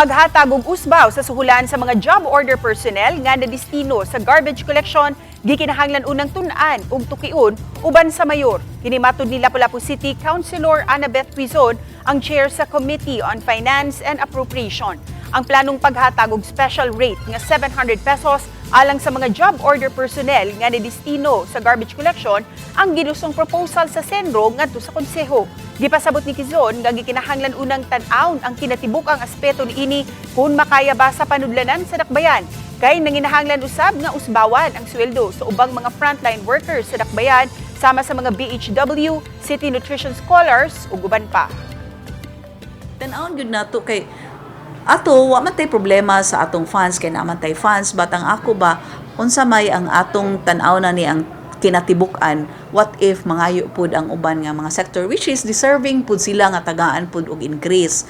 Paghatag og usbaw sa suhulan sa mga job order personnel nga nadistino sa garbage collection gikinahanglan unang tun-an ug tukion uban sa mayor. Kini matud ni Lapu-Lapu City Councilor Annabeth Quizon, ang chair sa Committee on Finance and Appropriation. Ang planong paghatag og special rate nga 700 pesos alang sa mga job order personnel nga nadistino sa garbage collection ang ginusong proposal sa CENRO ngadto sa konseho. Gipasabot ni Quizon nga gikinahanglan unang tan-awon ang kinatibuk-ang aspeto niini kung makaya ba sa panudlanan sa dakbayan. Kay nanginahanglan usab nga usbawan ang sweldo sa ubang mga frontline workers sa dakbayan sama sa mga BHW, City Nutrition Scholars ug uban pa. Tan-awon gyud nato kay ato wa man tay problema sa atong funds kay naa man tay funds, but ang ako ba, unsa may ang atong tan-aw na ni ang kinatibuk-an, what if mangayo pud ang uban nga mga sector, which is deserving pud sila nga tagaan pud og increase.